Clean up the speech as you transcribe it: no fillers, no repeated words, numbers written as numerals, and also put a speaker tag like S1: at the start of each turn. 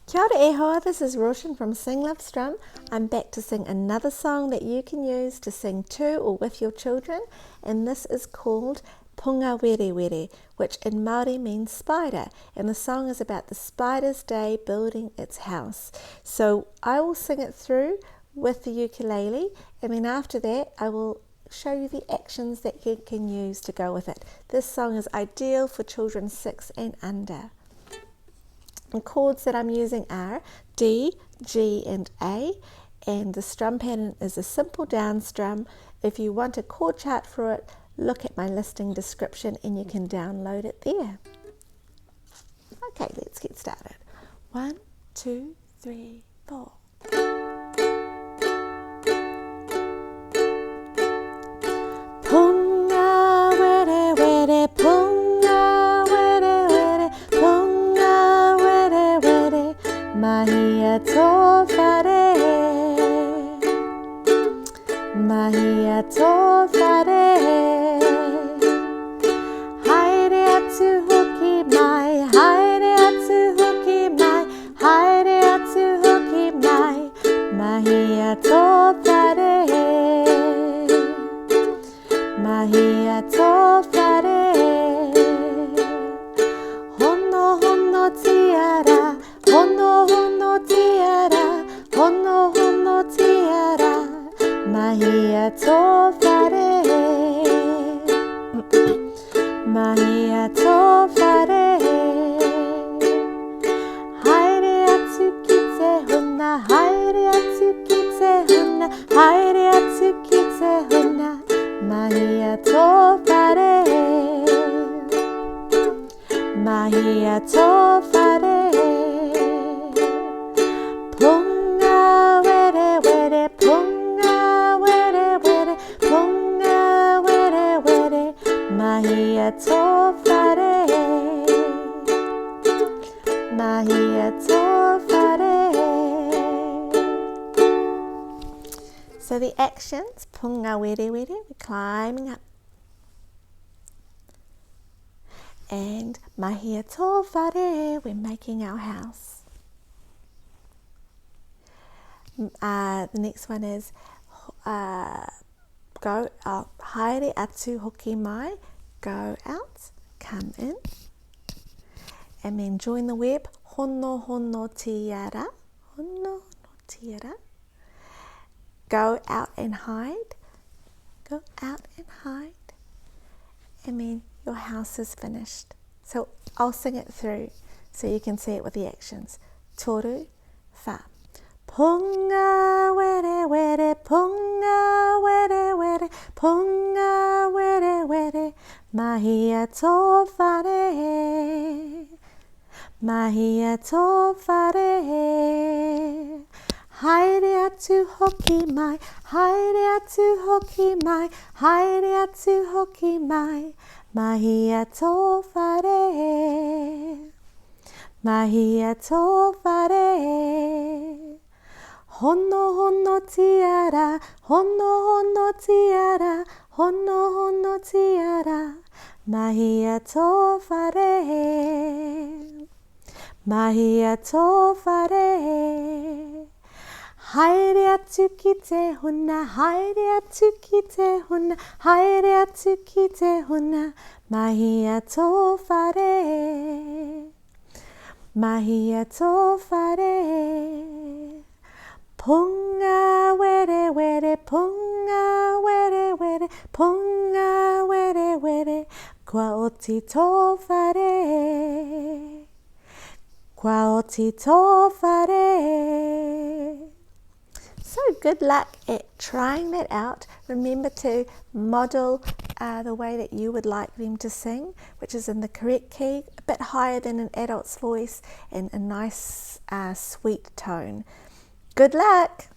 S1: Kia ora e hoa, this is Roshan from Sing Love Strum. I'm back to sing another song that you can use to sing to or with your children, and this is called Pungawerewere, which in Māori means spider, and the song is about the spider's day building its house. So I will sing it through with the ukulele, and then after that I will show you the actions that you can use to go with it. This song is ideal for children 6 and under. The chords that I'm using are D, G and A, and the strum pattern is a simple down strum. If you want a chord chart for it, look at my listing description and you can download it there. Okay, let's get started. 1, 2, 3, 4. Punga were were, punga were were, punga were were, mahia tō whare. Mahia tō whare. Haere atu hoki mai, haere atu hoki mai, Haere atu hoki mai, mahia tō whare. Mahia tō whare. Hono hono tiara, hono hono tiara, hono hono tiara, mahia tō whare. Mahia tō whare. Haere atu ki te huna, haere atu ki te huna, haere atu ki te huna, mahia tō whare. Mahia tō whare. Punga were were, punga were were, punga were were, mahia tō whare. Mahia tō whare. So the actions, punga were were, we're climbing up. And mahia tō whare, we're making our house. Uh, the next one is uh, go out, haere atu hoki mai, go out, come in. And then join the web, hono hono tiara, hono hono tiara. Go out and hide, go out and hide. And then your house is finished. So I'll sing it through so you can see it with the actions. Toru, wha. Punga were were, punga were were, punga were were, mahia tō whare, mahia tō whare. Haere atu hoki mai, haere atu hoki mai, haere atu hoki mai, mahia tō whare. Mahia tō whare. Hono hono tiara, hono hono tiara, hono hono tiara, mahia tō whare. Mahia tō whare. Haere atu ki te huna, haere atu ki te huna, haere atu ki te huna, mahia tō whare. Mahia tō whare. Punga were were, punga were were, punga were were, kua oti tō whare. Kua oti tō whare. So good luck at trying that out. Remember to model uh, the way that you would like them to sing, which is in the correct key, a bit higher than an adult's voice, and a nice uh, sweet tone. Good luck!